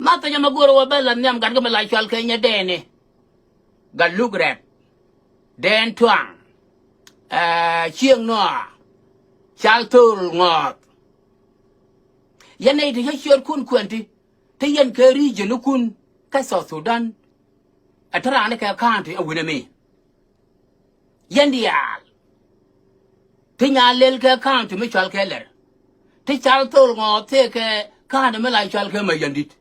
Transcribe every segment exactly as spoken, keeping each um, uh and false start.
A thec ɛmɛ go̱o̱rä wä bä la nhiam gat kä mi la cɔal kɛ Nyɛ Dɛɛni. Gat Luk Rɛt. Dɛɛn Tuaŋ. Ɛ, Cieŋ Nɔa. Cal Thol Ŋɔɔth. Yɛn nɛy ti cä ciötkun kuɛn ti, ti yɛn kɛ region ikun kä South Sudan. Ɛ ti raan kɛ county ɛ wi̱nɛ mi. Yɛn diaal. Ti Nyalel kɛ county mi cɔal kɛ Lɛr. Ti Cal Thol Ŋɔɔth tëëkɛ county mi la cɔal kɛ Mayandit.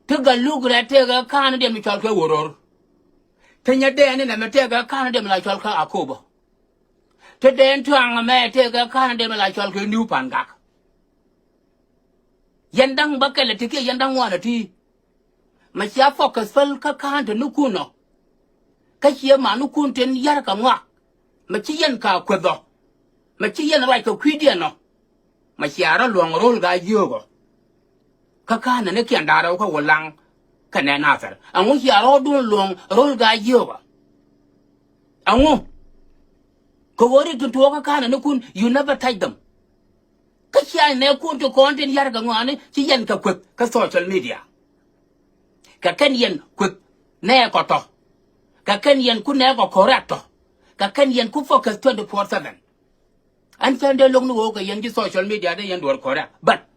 Ti Gat Luk Rɛt tëëkɛ county diɛn mi cɔal kɛ Wuror. Ti Nyɛ Dɛɛni nɛmɛ tëëkɛ county diɛn mi la cɔal kɛ Akobo. Ti Dɛɛn Tuaŋ ɛmɛ tëëkɛ county diɛn mi la cɔal kɛ New Pangak. Yɛn da̱ŋ bäkɛl ɛ ti kiɛ yɛn da̱ŋ ŋuan ɛ ti. Mɛ cia focus päl kä county nikun ɔ. Kä ciɛ manikun tin yar kɛ ŋɔak. Mɛ ci yɛn ka kueth ɔ. Mɛ ci yɛn ruac kɛ kui̱diɛn ɔ. Mɛ cia rɔ luɔ̱ŋ ro̱l Gaa-jiök ɔ. Kä county ni kiɛn da̱rɛ wä kä Wulaŋ kɛnɛ Nathɛr. Ɛŋu cia rɔɔdun luɔ̱ŋ ro̱l Gaa-jiök ɔ. Ɛŋu. Kɛ ɣöö rik tin tuɔɔk kä county nikun, you never touch them. Kä cia nɛɛkun ti kɔn tin yar kɛ ŋɔaani ci yɛn kɛ kueth kä social media. Kɛ kɛn yɛn kueth nɛɛkɔ tɔ. Kɛ kɛn yɛn ku nɛɛkɔ correct tɔ. Kɛ kɛn yɛn ku focus twenty four seven. Ɛn cä dee lo̱k ni ɣöö kɛ yɛn ci social media dee yɛn duɔ̱ɔ̱r correct. But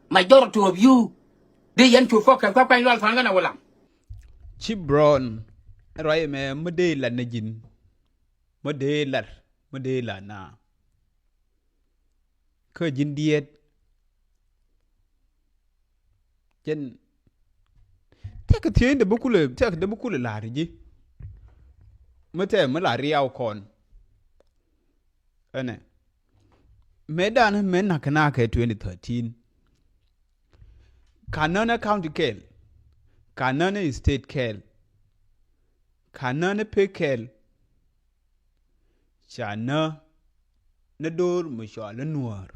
majority of you dee yɛn cu focus kä kuany lual tha̱a̱ŋ kɛnɛ Wulaŋ. Ci Brown ruac ɛmɛ mi dee lat ni ji̱n. Mi dee lat, mi dee lat na. Kä ji̱n diet. Jɛn. Tɛk thiec dee bi kulɛ, tɛk dee bi kulɛ la̱r ji̱. Mi tɛk mi la riaw kɔn. Ɛnɛ. Mëë dan mëë nak kɛ na kɛ twenty thirteen. Ka nänä county kɛl. Ka nänä state kɛl. Ka nänä pek kɛl. Ca nä ni do̱r mi cɔal i̱ Nuäär.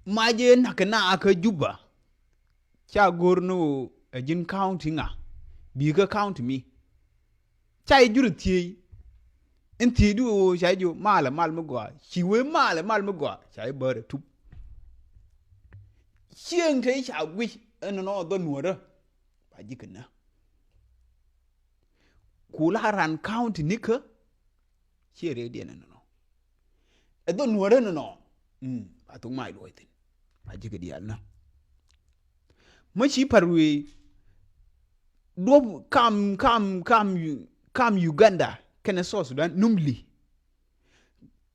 Mac ëë nak kɛ na kä Juba. Ca go̱r ni ɣöö ɛ ji̱n county ŋa, bi̱i̱ kä county mi. Ca i̱ jur thiec. In thiecdu ɣöö ca i̱ ji̱ malɛ mal mi gɔaa, ci wee malɛ mal mi gɔaa, ca i̱ bäär ɛ tup. Cieŋ te i̱ ca guic ɛn nɔ dhɔ Nuäärä. Ba ji̱ kɛ nä. Ku la ran county nikä. Ciɛ rɛydiɛn ɛnɔnɔ. Ɛ dhɔ Nuäärä ɛnɔnɔ. Mm, a thok mac luɔc thi̱n. A ji̱ kɛ diaal nä. Mä ci pa̱r wee. Duɔ̱p kam, kam, kam, kam Uganda kɛnɛ South Sudan, Numli.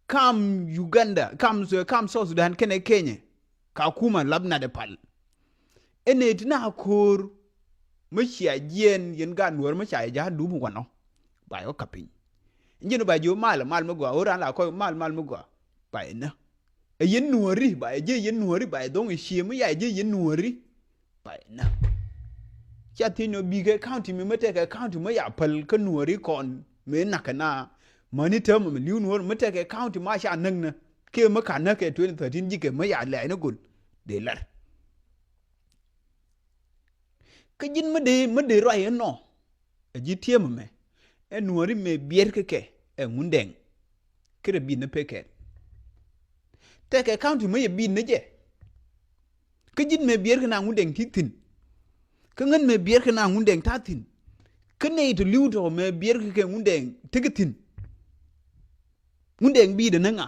Kam Uganda, kam, kam South Sudan kɛnɛ Kenya. Ka kuma lap nat ɛ pal. Ɛn ëë ti na ko̱o̱r mi cia jiɛɛn yɛn gaat Nuäär mi ca yɛ ja̱a̱t dup wanɔ. Ba yɛ wä ka̱p piny. Ji̱n ba ji̱ wä mal, mal mi gɔaa, wä raan la kɔc mal, mal mi gɔaa. Ba yɛ nä. Ɛ yɛn Nuääri, ba yɛ ji̱ yɛn Nuääri, ba yɛ dhoŋ ɛ cie mi ya yɛ ji̱ yɛn Nuääri. Ba yɛ nä. Cia thiec nɔ bikɛ county mi mi tekɛ county mi ya päl kä Nuääri kɔn mi nak kɛ na. Mäni täämɛ mi li̱w Nuäär mi tekɛ county ma ca näk nä. Kiɛ mi ka näk kɛ twenty thirteen ji̱ kɛ mi ya lɛɛc ni go̱l. Dee lar. Kä ji̱n mi dee, mi dee ruac inɔ. Ɛ ji̱ tiemɛ mɛ. Ɛ Nuääri mɛ biɛt kä kɛ ɛ Ŋundɛŋ. Kɛ rɛ bi̱i̱t ni pek kɛl. Tekɛ county mi yɛ bi̱i̱t ni jɛ. Kä ji̱n mɛ biɛt kɛ na Ŋundɛŋ ti thi̱n. Kä ŋän mɛ biɛt kɛ na Ŋundɛŋ ta̱a̱ thi̱n. Kä nɛy tɔ li̱w tɔ mɛ biɛt kɛ kɛ Ŋundɛŋ tekɛ thi̱n. Ŋundɛŋ bi̱i̱dɛ ni ŋa?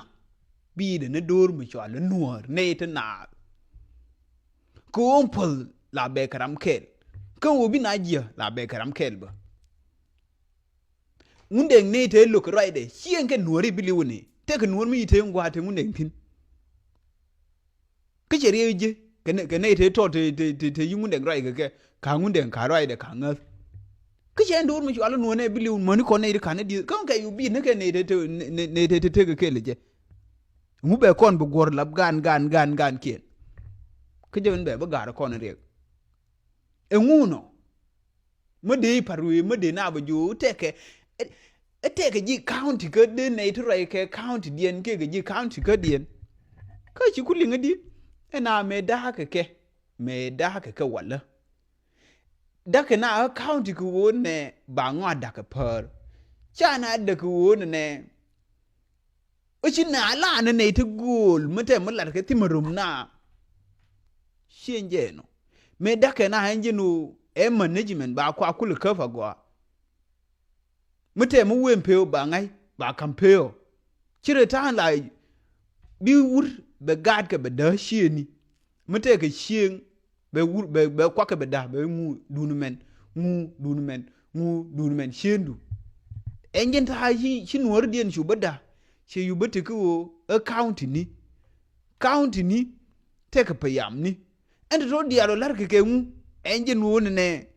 Bi̱i̱dɛ ni do̱r mi cɔal i̱ Nuäär, nɛy ti naath. Kɛ ɣöö puɔ̱th la bɛ kɛ ram kɛɛl. Kä ɣöö bi na jiɛ la bɛ kɛ ram kɛɛl bä. Ŋundɛŋ nɛy te lo̱k kɛ ruacdɛ, cieŋ kɛ Nuääri bi li̱w ni. Tekɛ Nuäär mi yi te ŋua̱a̱ te Ŋundɛŋ thi̱n. Kä cɛ riɛw ji̱ kɛ nɛ, kɛ nɛy te tɔt te, te, te, te yi Ŋundɛŋ ruac kɛ kɛ, ka Ŋundɛŋ ka ruacdɛ ka ŋäth. Kä cɛ ɛn do̱r mi cual i̱ Nuäär nɛ bi li̱w mäni kɔn nɛy ti ka̱n i̱ dieth. Kä kɛ yu bi̱i̱t ni kɛ nɛy te, te, nɛ, nɛy te, te, te kɛ kɛl i̱ jɛ. Ŋu bɛ kɔn bi guɔ̱r lap gan, gan, gan, gan kiɛn. Kä jɛ min bɛ bi ga̱r kɔn i̱ riɛk. Ɛŋu nɔ? Mä dee i̱ pa̱r wee, mä dee na bä ji̱ ɣöö tekɛ, ɛ, ɛ tekɛ ji̱ county kä dee nɛy ti ruac kɛ county diɛn kiɛ kɛ ji̱ county kä diɛn. Kä ci ku liŋ i̱di, ɛn a mëë da̱a̱kɛ kɛ, mëë da̱a̱kɛ kɛ walä. Da̱kɛ na ɣä county kɛ ɣöö nɛ ba ŋɔa da̱kɛ päär. Ca na da̱kɛ ɣöö nɛ nɛ. Ɣä ci na la nɛ nɛy ti gööl mi tɛ mi lat kɛ thimɛ rom na. Cieŋ jɛ nɔ. Mëë da̱kɛ na ɛn ji̱n ɣöö ɛ management ba kua kulɛ käp agɔaa. Mi tɛm mi wen pee ɣöö ba ŋa̱c ba ka̱m pee ɣöö ci rɛ ta̱a̱ŋ la bi wur bɛ gaatkɛ bɛ däk ciëëni. Mi tɛkɛ ciëëŋ bɛ wur bɛ bɛ kuakɛ bɛ da̱k bɛ ŋu duuni mɛn ŋu duuni mɛn ŋu duuni mɛn ciëëŋdu. Ɛn ji̱n ta̱a̱ ci ci nuɔ̱ɔ̱ridiɛn cu bä da̱k ciɛ cu bä te kä ɣöö ɛ county ni. County ni tɛkɛ payam ni. Ɛn te tɔ diaal ɔ la̱rkɛ kɛ ŋu ɛn jɛ nuɔ̱ɔ̱n nɛ.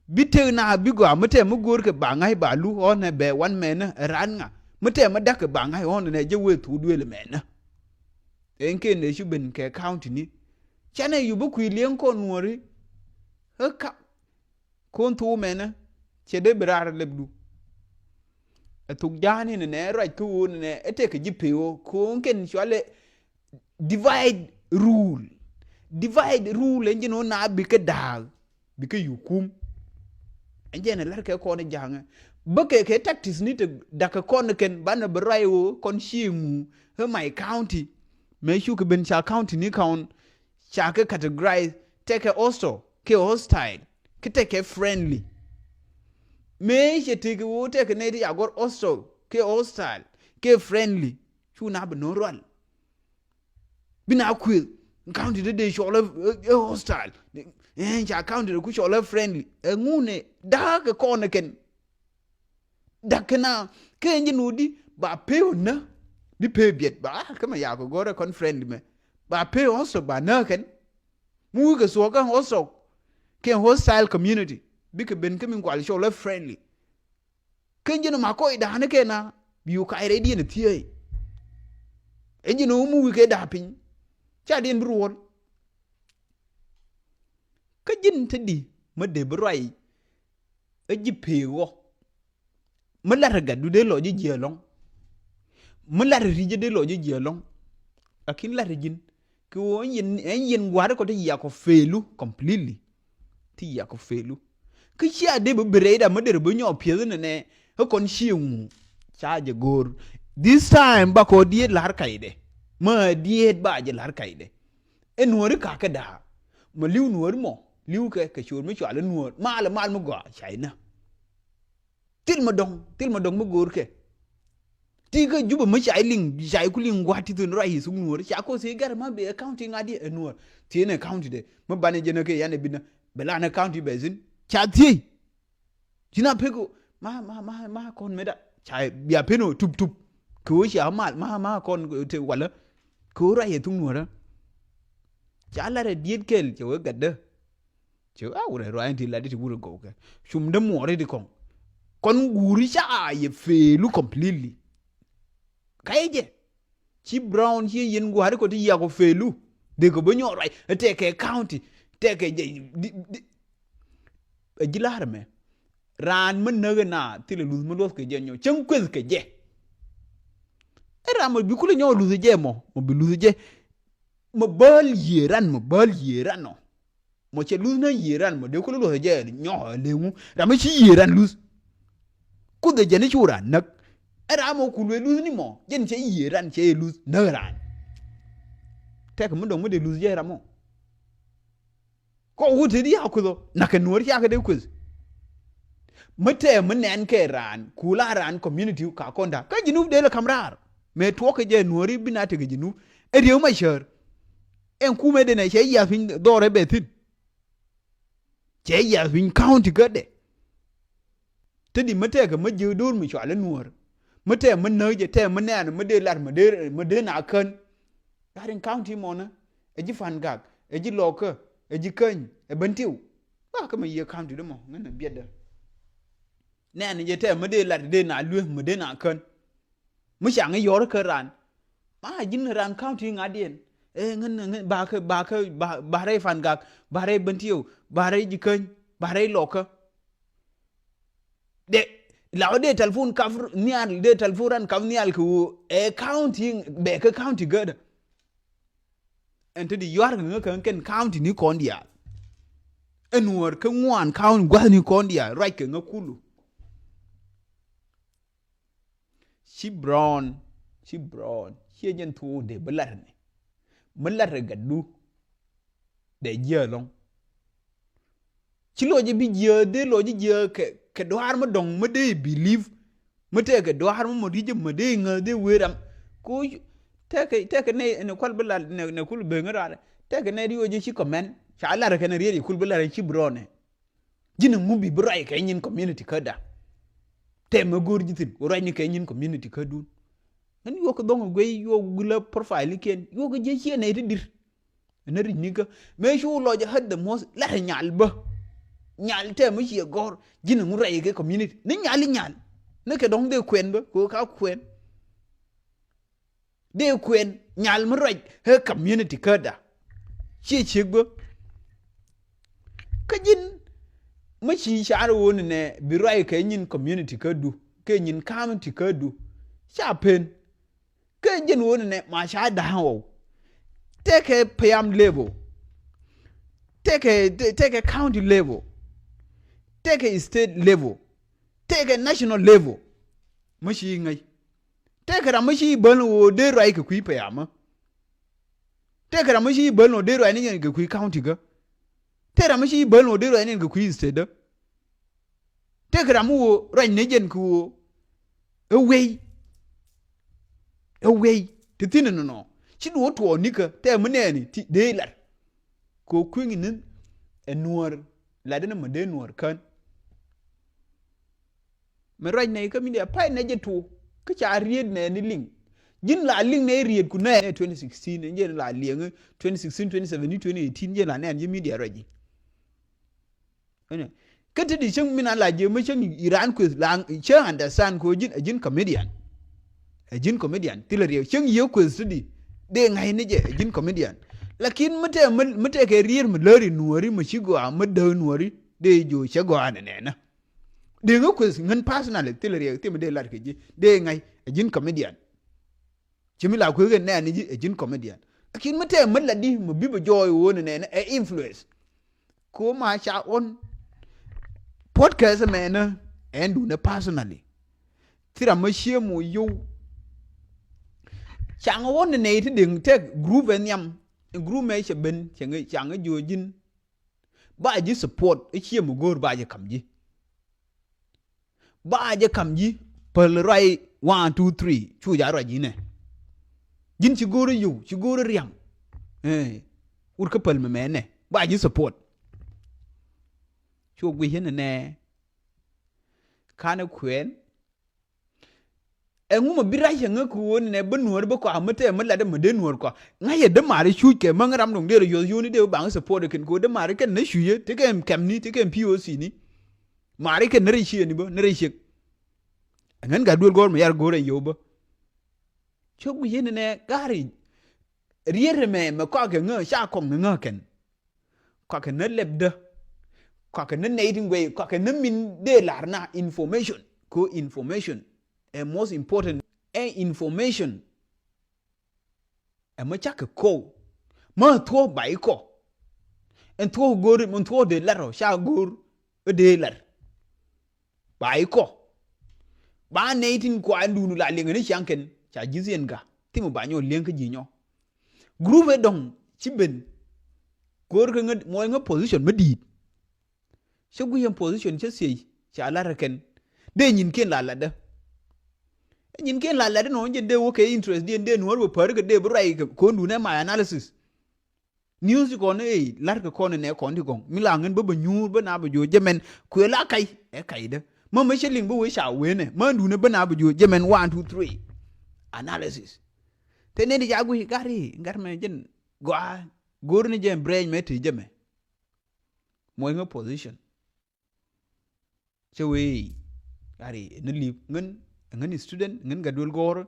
Bi tëk na bi gɔaa mi tɛm mi go̱o̱rkɛ ba ŋa̱c ba lu ɣɔ̱n ɛ bɛ wan mɛnä ɛ raan ŋa mi tɛm mi da̱kɛ ba ŋa̱c ɣɔ̱n nɛ jɛ wee thuk duëël mɛnä. Ɛn kɛn ɛ cu ben kɛ county ni. Canɛ yu bi kui̱ liɛŋ kɔn nuɔ̱ɔ̱ri. Ɛ ka ko̱n thuk mɛnä cɛ dee bi raar lɛpdu. Ɛ thuk ja̱a̱n in nɛ ruac kä ɣöö nɛ ɛ tɛkɛ ji̱ pee ɣöö ko̱n kɛn cualɛ divide rule. Divide rule ɛn ji̱n ɣöö na bikɛ da̱a̱k bikɛ yukum. Ɛn jɛn ɛ la̱rkɛ kɔn ja̱a̱ŋɛ bä kɛ kɛ tactics ni te da̱kɛ kɔn kɛn banɛ bi ruac ɣöö kɔn ci ŋu ɛ my county. Mëë cukɛ ben ca county ni kɔn ca kɛ categorize tɛkɛ hostile kɛ hostile kɛ tɛkɛ friendly. Mëë cɛ tëkɛ ɣöö tɛkɛ nɛy ti ca gɔ̱r hostile kɛ hostile kɛ friendly cu na bi no̱o̱ŋ rual. Bi na kuëth county dee dee cɔl ɛ hostile ɛ ca county dee ku cɔl ɛ friendly ɛ ŋun ɛ da̱a̱k ɛ kɔn ɛ kɛn. Dak kɛ na kɛ ɛn ji̱ nuut di ba pee ɣän nä di pee biɛt ba kä mɛ yakɔ gɔrɛ kɔn friendly mɛ ba pee hostile ba nä kɛn. Mi wikɛ thuɔɔk kɛ hostile kɛ hostile community bikɛ ben kä min kual cɔl ɛ friendly. Kä ji̱n ma kɔc da̱a̱n kɛ na bi yu kac rɛydiɛn thiee. Ɛ ji̱n ɣöö mi wikɛ da̱a̱ piny ca diɛn bi ruɔ̱l. Kä ji̱n te di mi dee bi ruac ɛ ji̱ pee ɣɔ. Mi lat ɛ gatdu dee lɔc ji̱ jiɛ lɔ̱ŋ. Mi lat ɛ ri̱c dee lɔc ji̱ jiɛ lɔ̱ŋ. Lakin lat ɛ ji̱n kɛ ɣöö ɛn yɛn gua̱a̱r kɔ ti yakɔ felu completely. Ti yakɔ felu kä cia dee bi bi rɛyda mi derɛ bi nyɔk pieth nɛnɛ. Ɛ kɔn cie ŋu ca jɛ go̱o̱r. This time bakɔ diet la̱r kaydɛ. Mä diet ba jɛ la̱r kaydɛ. Ɛ nuɔ̱ɔ̱ri kakä da̱a̱ mɔ li̱w nuɔ̱ɔ̱ri mɔ li̱w kɛ kɛ co̱o̱r mi cual ɛ nuɔ̱ɔ̱r mal ɛ mal mi gɔaa ca inä. Thil mɛ dɔ̱ŋ thil mɛ dɔ̱ŋ mi go̱o̱rkɛ. Ti kä Jubɛ mi ca i̱ liŋ ca i̱ ku liŋ gua̱a̱t ti thun ruac i̱ thuk nuɔ̱ɔ̱r ca koth i̱ gɛr ma bɛ county ŋa̱t i̱ ɛ nuɔ̱ɔ̱r. Thiee nɛ county dɛ mi banɛ jɛn ɛ kɛ yan ɛ binä bɛ lan ɛ county bɛ thin ca thiee. Ci na pek ma ma ma ma kɔn mɛ da ca bia pen ɔ tup tup. Kɛ ɣöö cia mal ma ma kɔn te walä kɛ ɣöö ruac ɛ thuk nuɔ̱ɔ̱rä. Ca lat ɛ diet kɛl cɛ wee gatdä. Cɛ a wurɛ ruac in ti lat di ti wurɛ gɔw kɛ cum dä muɔɔri di kɔŋ. Kɔn guuri ca a yɛ felu completely. Ka yɛ jɛ ci Brown ci yɛn guari kɔ ti yakɔ felu. Dee kɛ bä nyɔɔr ruac tɛkɛ county tɛkɛ jɛ. Ɛ ji̱ la̱r ɛmɛ raan mi näk ɛ na thilɛ luth mi luɔth kɛ jɛ nyɔ cäŋ kueth kɛ jɛ. Ɛ raan mɔ bi kulɛ nyɔɔr luth ɛ jɛ mɔ mɔ bi luth ɛ jɛ. Mɔ bäl yiëë ran mɔ bäl yiëë ran ɔ. Mɔ cɛ luth nä yiëë ran mɔ dee kulɛ luɔth ɛ jɛ nyɔk ɛ leŋu ram mi ci yiëë ran luth. Kuth ɛ jɛn i̱ cu ran näk. Ɛ ram mɔ kul wee luth ni mɔ jɛn cɛ yiëë ran cɛ luth näk ran. Tɛk mi dɔ̱ŋ mi dee luth jɛ ram mɔ. Kɔ wut te di a kuth ɔ nak kɛ nuɔ̱ɔ̱r ca kɛ dee kueth. Mi tɛɛ mi nɛn kɛ ran kul a ran community ka kɔn da̱k kä ji̱ nup dee lɛ ka̱m raar. Mëë tuɔɔk kɛ jɛ nuɔ̱ɔ̱ri bi na tekɛ ji̱ nup ɛ rieu ma cäär. Ɛn kumɛ denɛ cɛ yiath piny dhɔrɛ bɛ thi̱n. Cɛ yiath piny county kädɛ. Te di mi tɛkɛ mi ji̱ do̱r mi cual i̱ nuɔ̱ɔ̱r mi tɛk mi näk jɛ tɛk mi nɛɛn mi dee lat mi dee mi dee na kän. Gat in county mɔnä ɛ ji̱ Fangak ɛ ji̱ Lɔkä ɛ ji̱ Käny ɛ Bentiu. Ba kä mi yiëë county dä mɔ ŋän ɛ biɛtdä. Nɛɛn jɛ tɛk mi dee lat dee na lueth mi dee na kän. Mi ca ŋäc yɔr kä raan ma ji̱n raan county ŋa̱diɛn. Ɛ ŋän ŋän bakä bakä ba rɛy Fangak ba rɛy Bentiu ba rɛy Jikäny ba rɛy Lɔkä. De la wä dee telephone kap nhial dee telephone ran kap nhial kɛ ɣöö ɛ county bɛ kä county gäädä. Ɛn te di yuar kɛ ŋä kɛ ŋä kɛn county ni kɔn diaal. Ɛn nuɔɔr kä ŋuan county gua̱thni kɔn diaal ruac kɛ ŋä kulu. Ci Brown ci Brown ciɛ jɛn thuuk dee bi lat ni mi lat rɛ gatdu. Dee jiɛ lɔŋ Ci lɔcɛ bi jiääk, dee lɔcɛ jiääk kɛ, kɛ duaar mi dɔ̱ŋ mi dee believe, mi tɛkɛ duaar mi mɔ ri̱c mi dee ŋäth dee wee ram. Ku tɛkɛ, tɛkɛ nɛ, nɛ kual bi lal, nɛ, nɛ kul ben ŋä raar. Tɛkɛ nɛ riɔc ci comment. Ca lar kɛn riet ci kul bi lar ci bi rɔɔnɛ. Ji̱n ŋu bi bi ruac kɛ nyin community käda. Tɛmɛ go̱o̱r ji̱ thi̱n, ku ruacni kɛ nyin community kädun. Ɣän yuɔk kɛ dhɔ̱ŋ guey, yuɔk gulä profile kiɛn, yuɔk kɛ jiɛ ciɛ nɛy ti dir. Ɛn ri̱c nikä mëë cu lɔc ɛ hät the most, lat ɛ nyal bä. Nyal tɛmɛ ciɛ gɔ̱r, ji̱n ŋu ruac kɛ community. Ni nyal i̱ nyal. Ni kɛ dɔ̱ŋ dee kuɛn bä, kɛ ɣöö ka kuɛn. Dee kuɛn nyal mi ruac ɛ community käda. Ciɛ ciek bä. Kä ji̱n mi ci car ɣöö ni nɛ bi ruac kɛ nyin community kädu, kɛ nyin county kädu. Ca pen. Kɛ ji̱n ɣöö ni nɛ ma ca da̱a̱ŋ ɣɔw. Tɛkɛ payam level. Tɛkɛ, tɛ-, tɛkɛ county level. Tɛkɛ state level. Tɛkɛ national level. Mi ci ŋäc. Tɛkɛ ram mi ci bäl ni ɣöö dee ruac kɛ kui̱ payamä. Tɛkɛ ram mi ci bäl ni ɣöö dee ruac ni jɛn kɛ kui̱ county kä. Tɛkɛ ram mi ci bäl ni ɣöö dee ruac ni jɛn kɛ kui̱ state dä. Tɛkɛ ram mi ɣöö ruac ni jɛn kɛ ɣöö ɛ wei. Ɛ wei. Ti thi̱n ɛnɔnɔ. Ci duɔ̱ɔ̱r tuɔɔk nikä tɛmɛ mi nɛɛni ti dee lar. Kɛ ɣöö kui̱ ni ɛ nuäär. Lat ni mɛ dee nuäär kän. Mɛ ruac nɛy kä media pay nɛ jɛ tuɔɔk. Kä ca riet nɛ ni liŋ. Ji̱n la liŋ nɛ riet ku nɛ twenty sixteen, ji̱n la liɛŋ twenty sixteen, twenty seventeen, twenty eighteen, ji̱n la nɛn ji̱ media ruac ji̱. Ɛnɛ. Kä te di cäŋ min a la jiɛ mä cäŋ iran kueth la cä understand ko ji̱n, ɛ ji̱n comedian. Ɛ ji̱n comedian. Thilɛ riɛw. Cäŋ yiëë kueth te di. Dee ŋa̱c ni jɛ, ɛ ji̱n comedian. Lakin mi tɛ, mi, mi tɛ kɛ rier mi lääri nuɔri, mi ci gɔaa, mi däk nuɔri. Dee jiö cɛ gɔaa nɛ nɛnä. Dee ŋä kueth ŋän personally, thilɛ riɛk, thimɛ dee lat kɛ ji̱. Dee ŋa̱c, ɛ ji̱n comedian. Ci mi la kueth kɛ nɛɛni ji̱, ɛ ji̱n comedian. Lakin mi tɛ mi la di, mi bi bɛ jɔɔy ɣöö nɛ nɛnä, ɛ influence. Ko ma ca ɣɔn. Podcast mɛnä, ɛn duundɛ personally. Thira mi cie mo yow. Ca ŋä ɣɔn nɛ nɛy ti dee tɛk group ɛ nhiam. Group mɛ cɛ ben, cɛ ŋä, ca ŋä jiö ji̱n. Ba ji̱ support, i̱ cie mi go̱o̱r ba ji̱ kam ji̱. Ba ji̱ kam ji̱, päl ruac one, two, three, cu ja ruac ji̱ nɛ. Ji̱n ci go̱o̱r i̱ yow, ci go̱o̱r i̱ riam. Ɛ, wut kä päl mi mɛ nɛ. Ba ji̱ support. Cu guic yɛn nɛ. Ka̱n i̱ kuɛɛn. Ɛŋu mɛ bi rac cɛ ŋäk kɛ ɣöö nɛ bä nuäär bä kɔak mi tɛɛ mi lat ɛmɛ dee nuäär kɔak. Ŋa̱c ɛ dämaari cuc kɛ mäŋ ram dɔ̱ŋ dee rɔ yuɔth yio̱o̱ni dee bä baŋ support ɛ kɛn kɛ ɣöö dämaari kɛn nä cuc ɛ tekɛ kɛmni tekɛ P O C ni. Maari kɛn nä rɛy ciëëni bä nä rɛy ciek. Ɛŋän gat duël gɔ̱r mɛ yar go̱r ɛ yio̱w bä. Cä guic yɛn nɛ ga̱ri. Riet ɛmɛ mɛ kɔak kɛ ŋä ca kɔŋ ni ŋä kɛn. Kɔakɛ ni lɛpdä. Kɔakɛ ni nɛy tin guɛy, kɔakɛ ni min dee lar na information. Ko information ɛ most important. Ɛ information. Ɛ mɛ cakɛ kɔw. Mä thuɔ̱k ba ikɔ. Ɛn thuɔ̱k go̱o̱r, ɛn thuɔ̱k dee lar ɔ, ca go̱o̱r ɛ dee lar. Ba ikɔ. Ba nɛy tin kua ɛn duun la liɛŋɛ ni ciaŋ kɛn, ca ji̱th yɛn ga. Thimɛ ba nyɔ liɛŋ kä ji̱ nyɔ. Group ɛ dɔ̱ŋ ci ben. Go̱o̱r kä ŋä muɔc ŋä position mä di̱i̱t. Cä gui̱c ɛn position cä thiec ca lar ɛ kɛn. Dee nyinkiɛn la latdä. Ɛ nyinkiɛn la latdä nɔ jɛn dee wä kɛ interest diɛn dee nuɔ̱ɔ̱r wä päri kɛ dee bi ruac kɛ ko̱n duun ɛ my analysis. News ti kɔn ëë lar kɛ kɔn ɛ nɛ kɔn ti gɔ̱ŋ mi la ŋän bä bä nyuur bä na bä juɔ jɛ mɛn kuëë la kac ɛ kacdä. Mä mä cä liŋ bä wee ca wee nɛ mä duun ɛ bä na bä juɔ jɛ mɛn one, two, three. Analysis. Te nɛn ti ca gui̱c gat ri gat mɛ jɛn gɔaa go̱o̱r ni jɛ breath mɛ te jɛ mɛ. Muɔc ŋä position. Cä wee gat ri ni li̱p ŋän ŋän student ŋän gat duel gɔ̱rä.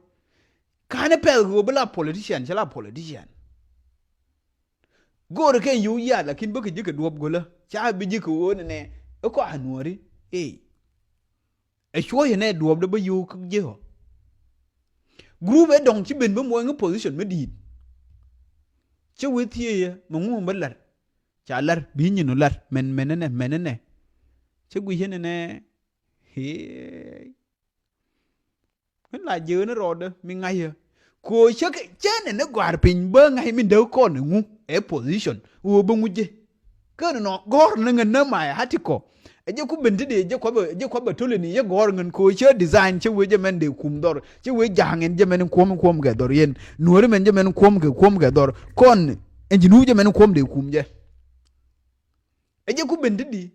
Ka̱n ɛ pɛl kɛ ɣöö bi la politician cä la politician. Go̱o̱rä kɛ yio̱w yath lakin bä kɛ ji̱ kɛ duɔ̱p go̱lä ca bi ji̱ kɛ ɣöö nɛ nɛ. Ɛ kɔa̱ nuɔ̱ɔ̱ri ëë. Ɛ cuɔ̱cɛ nɛ duɔ̱ɔ̱pdä bä yio̱w kä ji̱ ɣɔ̱. Group ɛ dɔ̱ŋ ci ben bä muɔ̱ɔ̱ny ŋä position mi di̱i̱t. Cä wee thiee yɛ mɛ ŋuɔ̱ɔ̱m bä la̱r. Ca la̱r bi nyin ɔ la̱r mɛn mɛn ɛnɛ mɛn ɛnɛ. Cä gui̱c ɛn ɛnɛ. Hee. Min la jiëë ni rɔɔdä mi ŋa̱cä. Kɛ ɣöö cä kɛ cä nɛ ni gɔ̱a̱r piny bä ŋa̱c min dee kɔn ɛ ŋu ɛ position ɣöö bä ŋu jɛ. Kä nɔnɔ gɔ̱r ni ŋän nä may article. Ɛ jɛ ku ben ti dee jɛ kua̱bä, jɛ kua̱bä tolɛ ni yɛ gɔ̱r ŋän ko cä design cä wee jɛ mɛn dee kum dhɔr, cä wee ja̱a̱ŋ ɛn jɛ mɛn kuɔm, kuɔm kɛ dhɔr yɛn. Nuɔ̱ɔ̱ri mɛn jɛ mɛn kuɔm kɛ, kuɔm kɛ dhɔr. Kɔn ɛn ji̱ nuup jɛ mɛn kuɔm dee kum jɛ. Ɛ jɛ ku ben ti di.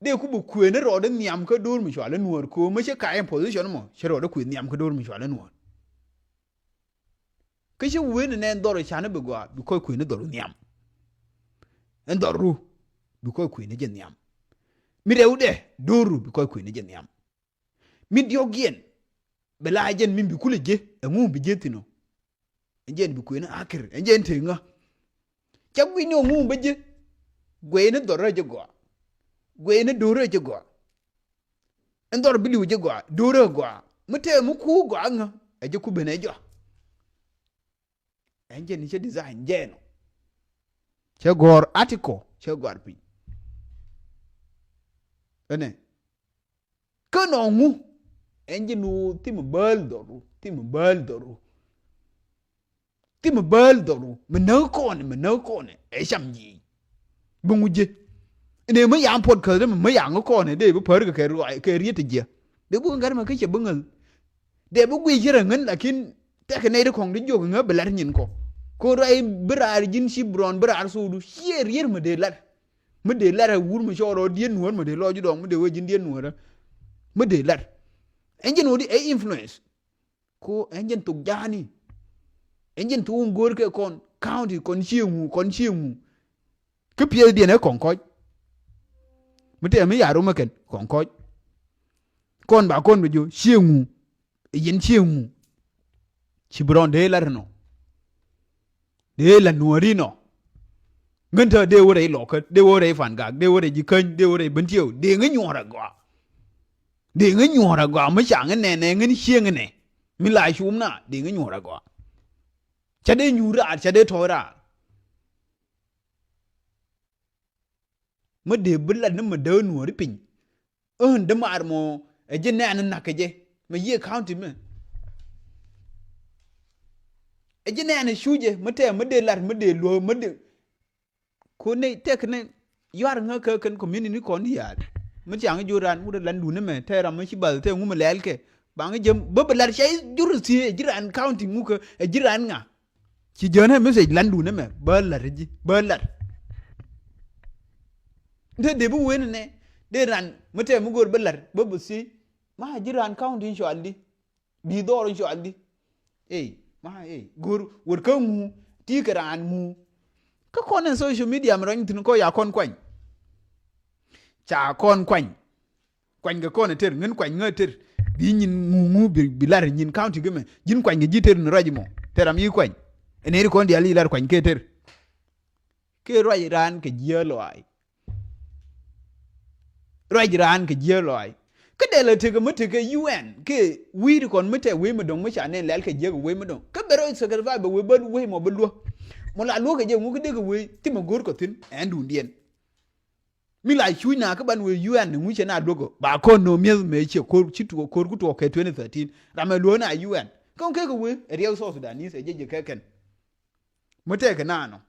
Dee ku bi kuëëni rɔɔdɛ nhiam kä do̱r mi cual i̱ nuɔ̱ɔ̱r, ko̱o̱m mi ci ka̱ in position mɔ, ci rɔɔdɛ kuëë nhiam kä do̱r mi cual i̱ nuɔ̱ɔ̱r. Kä ci wee ni nɛ ɛn dhɔr canɛ bi gɔaa, bi kɔc kuëëni dhɔru nhiam. Ɛn dhɔru bi kɔc kuëëni jɛ nhiam. Mi rɛwdɛ do̱ru bi kɔc kuëëni jɛ nhiam. Mi diɔ̱k yɛn bɛ la jɛn mi bi kulɛ jiɛ, ɛŋu bi jiɛ thi̱n ɔ. Ɛn jɛn bi kuëëni akir, ɛn jɛn te ŋä. Ca gui̱ni ɔ ŋu bä ji̱. Guɛyni dhɔr rɛ ji̱ gɔaa. Guɛyni do̱r rɛ ji̱ gɔaa. Ɛn dhɔr bi li̱w ji̱ gɔaa, do̱r rɛ gɔaa. Mi tɛɛ mi ku gɔaa ŋä, ɛ ji̱ ku ben ɛ jɔak. Ɛn jɛn cä design jɛn ɔ. Cä gɔ̱r article, cä gɔ̱r piny. Ɛnɛ. Kä nɔ ŋu ɛn ji̱ nu thim bääl dhɔru, thim bääl dhɔru. Thim bääl dhɔru mi näk kɔn, mi näk kɔn ɛ cam ji̱. Bi ŋu ji̱. Inɛ mi yaŋ puɔt käth mi, mi yaŋ kɔn ɛ dee bi pär kɛ, kɛ riet ti jiɛ. Dee bi ŋu gat mɛ kä cɛ bi ŋäth. Dee bi guic ci rɛ ŋän, lakin tɛk nɛy ti kɔŋ ti jiök ŋä bi lat nyin kɔ. Ko ruac bi raar ji̱n ci brɔn bi raar so̱o̱du ciɛ riet mi dee lat. Mi dee lat ɛ wur mi cɔɔr ɔ diet nuɔ̱ɔ̱r mi dee lɔc dɔŋ mi dee wee ji̱n diet nuɔ̱ɔ̱r. Mi dee lat. Ɛn jɛn wä di ɛ influence. Ko ɛn jɛn thok ja̱a̱ni. Ɛn jɛn thok wun go̱o̱r kɛ kɔn county kɔn cieŋ wu, kɔn cieŋ wu. Kä piɛth diɛn ɛ kɔn kɔc. Mi tɛɛ mi ya̱r wä mi kɛn kɔn kɔc. Kɔn ba kɔn bi jiö cieŋ wu. Ɛ yɛn cieŋ wu. Ci bi rɔn dee lat nɔ. Dee la nuɔ̱ɔ̱ri nɔ. Ŋän tä dee wä rɛy lɔkä, dee wä rɛy fan gak, dee wä rɛy ji̱ käny, dee wä rɛy ben tieu, dee ŋä nyuɔ̱ɔ̱r agɔa. Dee ŋä nyuɔ̱ɔ̱r agɔa, mi ca ŋä nɛnɛ ŋän cieŋ nɛ. Mi la cum na, dee ŋä nyuɔ̱ɔ̱r agɔa. Ca dee nyuur raar, ca dee tɔ̱ɔ̱c raar. Mi dee bi lat ni mi dee nuɔ̱ɔ̱ri piny. Ɣän dämaar mɔ ɛ ji̱ nɛɛn nak kɛ jɛ mɛ yiëë county mɛ. Ɛ ji̱ nɛɛn ɛ cu jɛ mi tɛɛ mi dee lar mi dee luɔ̱ɔ̱k mi dee. Ko nɛy tɛk ni yuar ŋä kä kɛn community kɔn diaal. Mi ciaŋ ji̱ raan ŋut ɛ landun ɛmɛ tɛɛ ram mi ci bath tɛɛ ŋu mi lɛɛl kɛ. Baŋ jɛ bä bi lar ca jur thiee ɛ ji̱ raan county ŋu kä ɛ ji̱ raan ŋa. Ci jään ɛ message landun ɛmɛ bä lar ji̱ bä lar. Nte dee bi wen nɛ dee ran mi tɛɛ mi go̱o̱r bä lar bä bi thiee. Ma ji̱ raan county in cual di. Bi dhɔr in cual di. Ey ma ey go̱o̱r wër kä ŋu ti kɛ raan ŋu. Kä kɔn in social media mi rɔny thin kɔ ya kɔn kuany. Ca kɔn kuany. Kuany kɛ kɔn ɛ ter ŋän kuany ŋä ter. Bi nyin ŋu ŋu bi, bi lar nyin county gɛ mɛ ji̱n kuany kɛ ji̱ ter ni ruac mɔ ter ram yi kuany. Ɛ neri kɔn dial yi lar kuany kɛ ter. Kɛ ruac raan kɛ jiä lɔaac. Ruac raan kɛ jiä lɔaac. Kä dee la tekɛ mi tekɛ U N kɛ wi̱i̱ ti kɔn mi tɛ wee mi dɔ̱ŋ mi ca nɛn lɛl kɛ jiäk wee mi dɔ̱ŋ kä bɛ rɔy secretary bɛ wee bä wee mɔ bä luä. Mɔ la luä kɛ jɛ ŋu kä dee kɛ wee thimɛ go̱o̱r kɔ thi̱n ɛn duundiɛn. Mi la cuc na kä ban wee U N ni ŋucɛ na duɔk ba kɔn no mieth mɛ ciɛ ko̱r ci tuɔɔk ko̱r ku tuɔɔk kɛ twenty thirteen ram ɛ luɔ̱ɔ̱n a U N. Kɔn kek kɛ wee ɛ riɛk South Sudanese ɛ jɛ jɛ kɛ kɛn. Mi tɛk kɛ na nɔ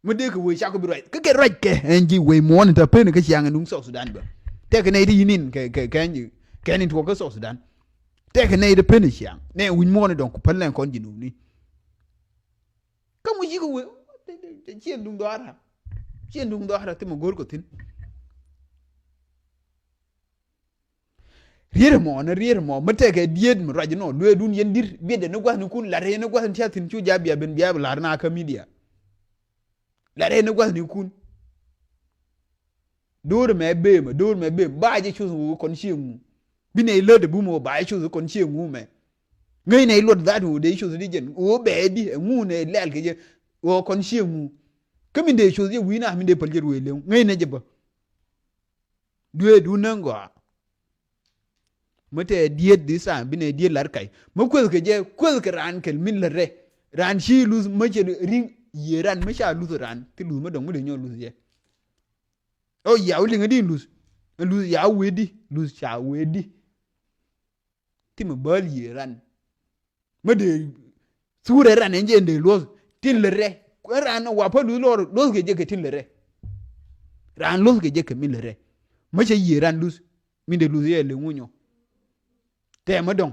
mi dee kɛ wee cak kɛ bi ruac kä kɛ ruac kɛ ɛn ji̱ wee muɔ̱ɔ̱n in te pen kä ciaŋ in duŋ South Sudan bä. Tɛk kɛ nɛy ti yinin kɛ kɛ kɛ ɛn ji̱ kɛ ɛn in tuɔɔk kä South Sudan. Tɛk kɛ nɛy ti pen ciaŋ nɛ wi̱c muɔ̱ɔ̱n in dɔŋ ku päl nɛ kɔn ji̱ nuuni. Kä ŋu ji̱ kɛ wee ciɛ duŋ dhɔaara ciɛ duŋ dhɔaara thimɛ go̱o̱r kɔ thi̱n. Rier mɔ ni rier mɔ mi tekɛ diet mi ruac nɔ lueedun yɛn dir biɛt ni guathnikun lat yɛn ni guathni tia thin cu ja bia ben bia lar na kä media. Lat yɛn ni guathnikun. Do̱r mɛ bem do̱r mɛ bem ba jɛ cuth wu kɔn cieŋ wu. Bi nɛ ilät bu mɔ ba jɛ cuth kɔn cieŋ wu mɛ. Ŋäc nɛ iluɔt dhat wu dee cuth di jɛn wu bɛ di ɛŋu nɛ lɛl kɛ jɛ wu kɔn cieŋ wu. Kä min dee cuth jɛ wi̱i̱ na min dee päl jɛ ruëë leŋ ŋäc nɛ jɛ bä. Dueedu näŋ gɔaa. Mi tɛ diet this time bi nɛ diet lar kac mi kueth kɛ jɛ kueth kɛ raan kɛl min lät rɛ. Raan ci luth mi cɛ riŋ yiëë ran mi ca luth raan ti luth mi dɔŋ mi dee nyɔk luth jɛ. Ɔ ya wä liŋ di luth. Luth ya wee di luth ca wee di. Ti mi bäl yiëë ran. Mi dee thurɛ ran ɛn jɛ ɛn dee luɔth tin lät rɛ. Kuɛ ran wa pä luth lɔr luɔth kɛ jɛ kɛ tin lät rɛ. Raan luth kɛ jɛ kɛ mi lät rɛ. Mä cɛ yiëë raan luth. Min dee luth yɛ liŋ wä nyɔ. Tɛmɛ dɔ̱ŋ.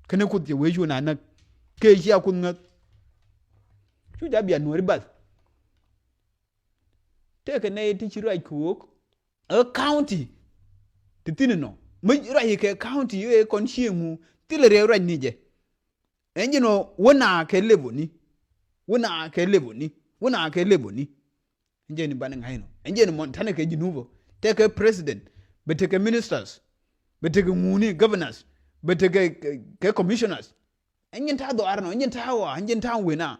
Kɛnɛ Kuoth cɛ wee cu na näk. Kɛ cia Kuoth ŋäth. Cu ja bia Nuääri bath. Tëëkɛ nɛy ti ci ruac kɛ ɣöök. Ɛ county ti thi̱n inɔ mi ruac kɛ county ëë kɔn cieŋ ŋu thilɛ riɛk ruac ni jɛ. Ɛn jɛn ɔ wä na kɛ level ni. Wä na kɛ level ni. Wä na kɛ level ni. Ɛn jɛn ni banɛ ŋa̱c inɔ. Ɛn jɛn ni Montana kɛ Jinub ɔ. Tekɛ president. Bɛ tekɛ ministers. Bɛ tekɛ ŋuni governors. Bɛ tekɛ kɛ, kɛ commissioners. Ɛn jɛn ta̱a̱ dhɔaar inɔ. Ɛn jɛn ta̱a̱ ɣɔaa. Ɛn jɛn ta̱a̱ wena.